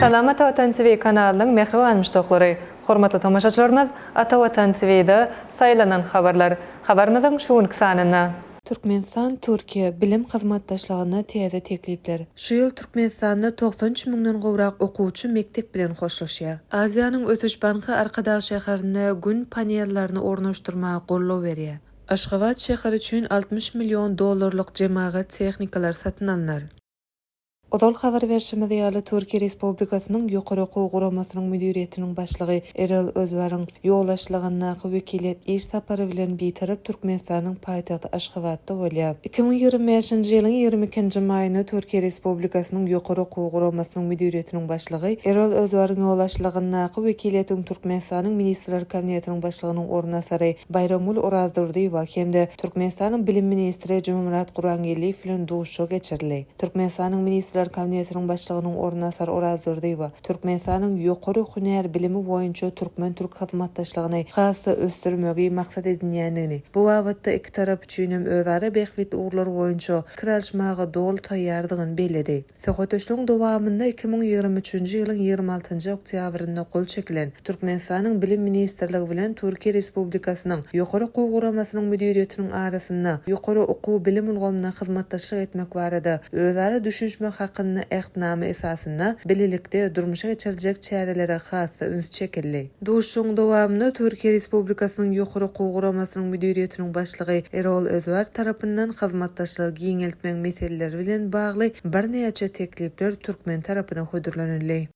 Salam Ata Watan TV kanalynyň mähriban muşdaklary! Hormatly tomaşaçylarymyz Ata Watan TV-de saýlanan habarlar habarymyzyň şu günki sanynda. Türkmenistan, Türkiýe, bilim hyzmatdaşlygynda täze teklipler. Şu ýyl Türkmenistanda 93 müňden gowrak okuwçy mekdep bilen hoşlaşýar. Aziýanyň ösüş banky Arkadag şäherinde Gün panellerini ornaşdyrmaga goldaw berýär. Aşgabat şäheri üçin 60 million dollarlyk jemagat tehnikalary satyn alnar. Ozal habar berşimiz ýaly, Türkiýe Respublikasynyň Ýokary okuw guramasynyň müdiriýetiniň başlygy Erol Özbaryň ýolbaşçylygyndaky wekiliýet iş sapary bilen Bitarap Türkmenistanyň paýtagty Aşgabatda bolýar. 2025-nji ýylyň 22-nji maýynda Türkiýe Respublikasynyň Ýokary okuw guramasynyň müdiriýetiniň başlygy Erol Özbaryň ýolbaşçylygyndaky wekiliýetiň Türkmenistanyň Ministrler Kabinetiniň Başlygynyň orunbasary Baýramgül Orazdurdyýewa hem-de Türkmenistanyň bilim ministri Jumamyrat Gurbangeldiýew bilen duşuşygy geçirildi. Türkmenistanyň Ministrler Kabinetiniň Başlygynyň orunbasary Oraz Durdyýewa Türkmenistanyň ýokary hünär bilimi boýunça türkmen-türk hyzmatdaşlygyny has-da ösdürmegi maksat edinýändigini, bu babatda iki tarap üçin hem özara bähbitli ugurlar boýunça pikir alyşmaga doly taýýardygyny belledi. Söhbetdeşligiň dowamynda 2023-nji ýylyň 26-njy oktýabrynda gol çekilen Türkmenistanyň Bilim ministrligi bilen Türkiýe Respublikasynyň Ýokary okuw guramasynyň müdiriýetiniň arasynda ýokary okuw bilim ulgamynda hyzmatdaşlyk etmek barada özara düşünişmek hakynda Ähtnama esasynda bilelikde durmuşa geçiriljek çärelere has-da üns çekildi. Duşuşygyň dowamynda Türkiýe Respublikasynyň Ýokary okuw guramasynyň müdiriýetiniň başlygy Erol Özbar tarapyndan hyzmatdaşlygy giňeltmegiň meseleleri bilen bagly birnäçe teklipler türkmen tarapyna hödürlenildi.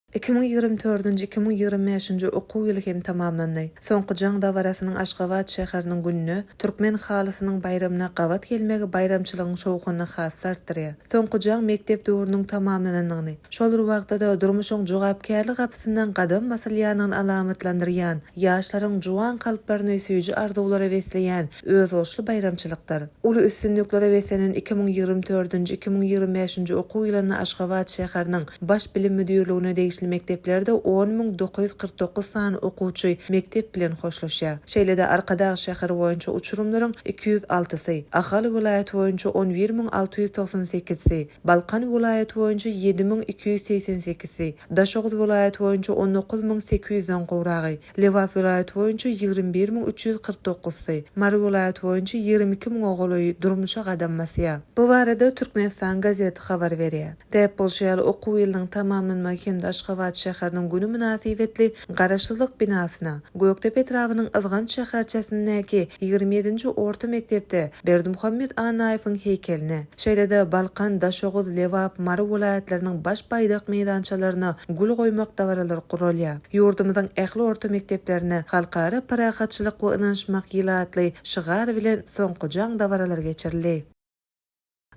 2024-nji, 2025-nji okuw ýyly hem tamamlandy. Soňky jaň dabarasynyň Aşgabat şäheriniň gününe, Türkmen halysynyň baýramyna gabat gelmegi baýramçylygyň şowhunyny has-da artdyrýar. Soňky jaň mekdep döwrüniň tamamlanandygyny, şol bir wagtda-da durmuşyň jogapkärli gapysyndan gadam basylýandygyny alamatlandyrýan, ýaşlaryň juwan kalplaryny süýji arzuwlara besleýän özboluşly baýramçylykdyr. Uly üstünliklere beslenen 2024-nji, 2025-nji okuw ýylynda Aşgabat şäheriniň Baş bilim müdirligine degişli mekdeplerde 10 949 sany okuwçy mekdep bilen hoşlaşýar. Şeýle-de Arkadag şäheri boýunça uçurymlaryň 206-sy, Ahal welaýaty boýunça 11 698-si, Balkan welaýaty boýunça 7288-si, Daşoguz welaýaty boýunça 19 800-den gowragy, Lebap welaýaty boýunça 21 349-sy, Mary welaýaty boýunça 22 müňe golaýy durmuşa gadam basýar. Bu barada Türkmenistan gazeti habar berýär. Däp bolşy ýaly, okuw ýylynyň tamamlanmagy hem-de Aşgabat şäheriniň güni mynasybetli Garaşsyzlyk binasyna, Gökdepe etrabynyň Yzgant şäherçesindäki 27-nji orta mekdepde Berdimuhamet Annaýewiň heýkeline, şeýle-de Balkan, Daşoguz, Lebap, Mary welaýatlarynyň baş baýdak meýdançalaryna gül goýmak dabaralary guralýar. Ýurdumyzyň ähli orta mekdeplerinde Halkara parahatçylyk we ynanyşmak ýyly atly şygar bilen Soňky jaň dabaralary geçirildi.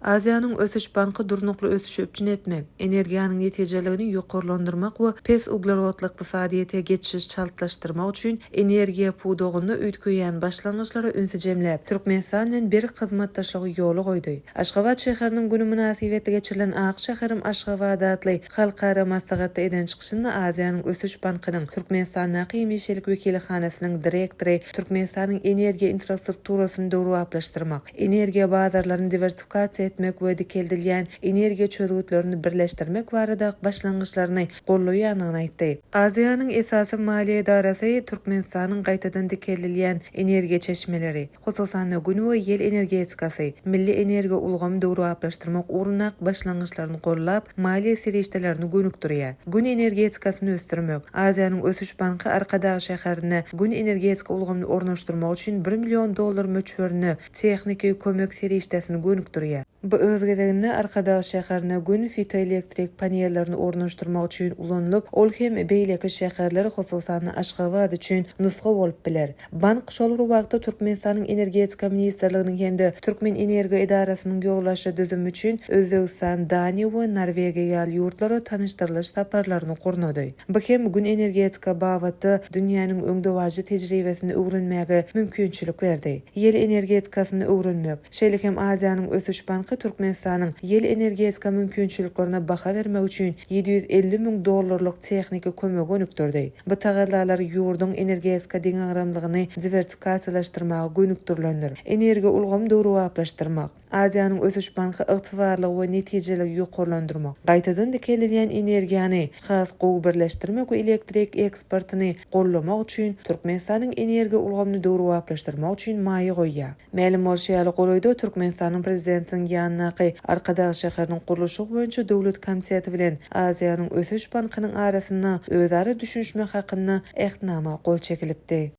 Aziýanyň ösüş banky durnukly ösüşi üpjün etmek, energiýanyň netijeliligini ýokarlandyrmak we pes uglerodly ykdysadyýete geçişi çaltlaşdyrmak üçin energiýa pudagynda üýtgeýän başlangyçlara ünsi jemläp, Türkmenistan bilen berk hyzmatdaşlygy ýola goýdy. Aşgabat şäheriniň güni mynasybetli geçirilen Ak şäherim Aşgabat atly halkara maslahatda eden çykyşynda Aziýanyň ösüş bankynyň Türkmenistandaky hemişelik wekilhanasynyň direktory Türkmenistanyň energiýa infrastrukturasyny döwrebaplaşdyrmak, energiýa bazarlaryny diwersifikasiýa etmek we dikeldilýän energiýa çözgütlerini birleşdirmek barada başlangyçlaryny goldaýandygyny aýtdy. Aziýanyň esasy maliýe edarasy Türkmenistanyň gaýtadan dikeldilýän energiýa çeşmeleri, hususan-da Gün we ýel energetikasy, milli energiýa ulgamy döwrebaplaşdyrmak ugrundaky başlangyçlaryny goldap, maliýe serişdelerini gönükdirýär. Gün energetikasyny ösdürmek, Aziýanyň ösüş banky Arkadag şäherinde Gün energetika ulgamyny ornaşdyrmak üçin bir million dollar möçberinde tehniki kömek serişdesini gönükdirýär. Bu öz gezeginde Arkadag şäherine Gün fitoelektrik panellerini ornaşdyrmak üçin ulanylyp, ol hem beýleki şäherler, hususan-da Aşgabat üçin nusga bolup biler. Bank şol bir wagtda Türkmenistanyň Energetika ministrliginiň hem-de Türkmenenergo edarasynyň ýolbaşçy düzümi üçin Özbegistan, Daniýa we Norwegiýa ýaly ýurtlara tanyşdyrylyş saparlaryny gurnady. Bu hem Gün energetika babatda dünýäniň öňdebaryjy tejribesini öwrenmäge mümkinçilik berdi. Ýel energetikasyny öwrenmek, şeýle hem Aziýanyň ösüş banky Türkmenistanyň ýel energetika mümkinçiliklerine baha bermek üçin 750 müň dollarlyk tehniki kömegi gönükdirdi. Bu tagallalar ýurduň energetika deňagramlygyny diwersifikasiýalaşdyrmaga gönükdirilendir. Energiýa ulgamy döwrebaplaşdyrmak. Aziýanyň ösüş banky ygtybarlygy we netijeligi ýokarlandyrmak, gaýtadan dikeldilýän energiýany has gowy birleşdirmek we elektrik eksportyny goldamak üçin Türkmenistanyň energiýa ulgamyny döwrebaplaşdyrmak üçin maýa goýýar. Mälim bolşy ýaly, golaýda Türkmenistanyň Prezidentiniň ýanyndaky Arkadag şäheriniň gurluşygy boýunça döwlet komiteti bilen Aziýanyň ösüş bankynyň arasynda özara düşünişmek hakynda Ähtnama gol çekilipdi.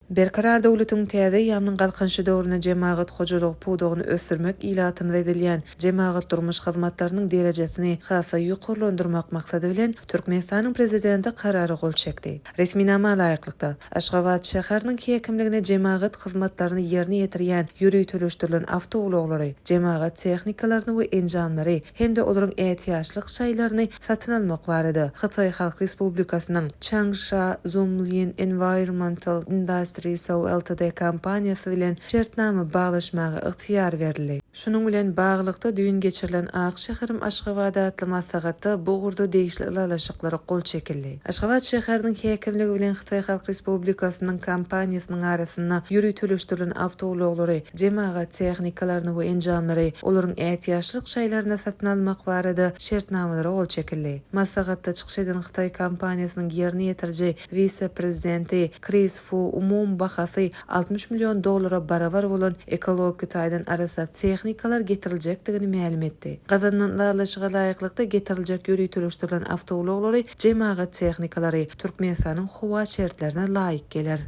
Berkarar döwletiň täze eýýamynyň Galkynyşy döwründe jemagat hojalygy pudagyny ösdürmek ilatymyza edilýän jemagat-durmuş hyzmatlarynyň derejesini has-da ýokarlandyrmak maksady bilen, Türkmenistanyň Prezidenti Karara gol çekdi. Resminama laýyklykda, Aşgabat şäheriniň häkimligine jemagat hyzmatlaryny ýerine ýetirýän ýöriteleşdirilen awtoulaglary, jemagat tehnikalaryny we enjamlary hem-de olaryň ätiýaçlyk şaýlaryny satyn almak barada Hytaý Halk Respublikasynyň Changsha Zhonglin Environmental Industry Co Ltd kompaniýasy bilen şertnama baglaşmaga ygtyýar berildi. Şunuň bilen baglylykda, düýn geçirilen Ak şäherim Aşgabat atly maslahatda bu ugurda degişli ylalaşyklara gol çekildi. Aşgabat şäheriniň häkimligi bilen Hytaý Halk Respublikasynyň kompaniýasynyň arasynda ýöriteleşdirilen awtoulaglary, jemagat tehnikalaryny we enjamlary, olaryň ätiýaçlyk şaýlaryny satyn almak barada şertnamalara gol çekildi. Maslahatda çykyş eden hytaý kompaniýasynyň ýerine ýetiriji wise-prezidenti Kris Fu umumy bahasy 60 million dollara barabar bolan ekologiki taýdan arassa tehnikalar getiriljekdigini mälim etdi. Gazanylan ylalaşyga laýyklykda getiriljek ýöriteleşdirilen awtoulaglary, jemagat tehnikalary Türkmenistanyň howa şertlerine laýyk geler.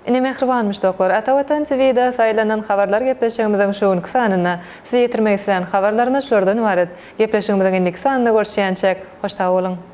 Ine mähriban muşdaklar, Ata Watan TV-de saýlanan habarlar gepleşigimiziň şu günki sanynda size ýetirmek islän habarlarymyz şulardan ybarat. Gepleşigimiziň indiki sanynda görüşýänçäk, hoş sag boluň!